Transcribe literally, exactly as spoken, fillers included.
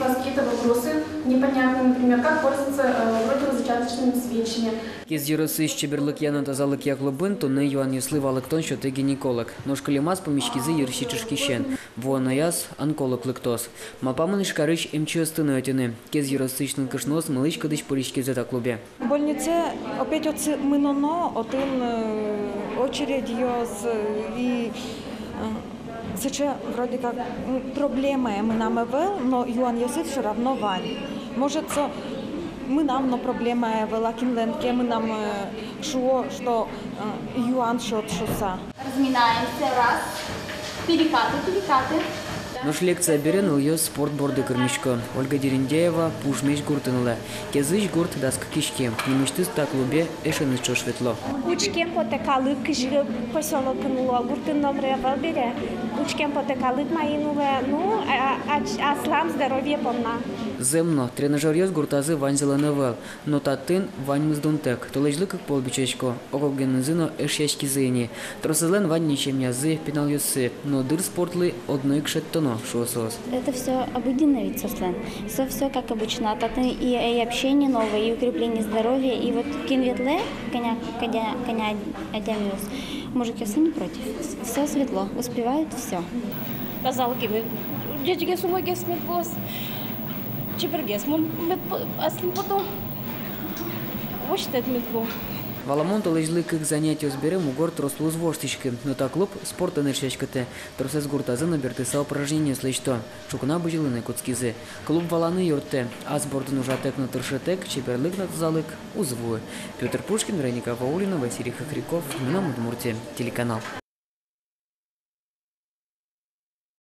Какие-то вопросы непонятные, например, как пользоваться, э, противозачаточными свечами. Кез ёросысь чеберлыкъя но тазалыкъя клубын туннэ юанъёслы валэктон сётэ гинеколог. Нош кылемаз пумиськизы йырси чышкисен. Вуоно аяз онколог лыктоз. Малпамын Ижкарысь эмчиосты но ӧтьыны. Кез ёросысь нылкышноос мылысь-кыдысь пыриськизы та клубе. Больницае опять отчы мыноно, отын, э, очередьёс, э, и, э, сыӵе вроде как, м, проблемае мынам ӧвӧл, но юанъёсы всё равно вань. Может, со мынам но проблемае ӧвӧл, а кинлэн ке мынам, э, шуо, что, э, юан сёт шуыса. Разминаемся, раз. Перекаты, перекаты. Нош лекция бере нылъёс спорт борды кырмисько. Ольга Дерендяева Пужмесь гуртын улэ. Кезысь гурт дас кык иськем. Нимысьтыз та клубе эшеныз ӵош ветло. Учкеме потэ калык, кызьы посёлокын уло, гуртын номыр ӧвӧл бере. Учкеме потэ калык маин улэ, ну, а, а, ач-, аслам здоровье понна. Зэм но, тренажёръёс гуртазы ваньзылэн ӧвӧл. Но татын ваньмыз дунтэк, толэзьлы кык пол бичасько, ог-огенызы но эшъяськизы ини. Тросэзлэн вань ни семьязы, пиналъёссы, но дыр спортлы одно ик шедьтоно, шуо соос. Это всё обыденно ведь соослэн. Со всё как обычно. А татын и, и общение новое, и укрепление здоровья, и вот кин ветлэ, кӧня, кӧня, кӧня адямиос. Мужикъёс не против. Всё светло, успевают всё. Тазалыкемед ӟечгес, умойгес мед луоз. Чебергес мон мед по-, аслым потом. Воштэт мед луо. Валамон, толэзьлы кык занятиос бере мугор трослы уз воштӥськы, но та клуб спортэн эшъяськытэ, тросэз гуртазы но бертыса упражнениос лэсьто, ӵукна бызьылыны кутскизы. Клуб валаны юрттэ: ас бордын ужатэк но тыршытэк, чеберлык но тазалык уз вуы. Пётр Пушкин, Вероника Ваулина, Василий Хохряков, «Мынам Удмуртие» телеканал.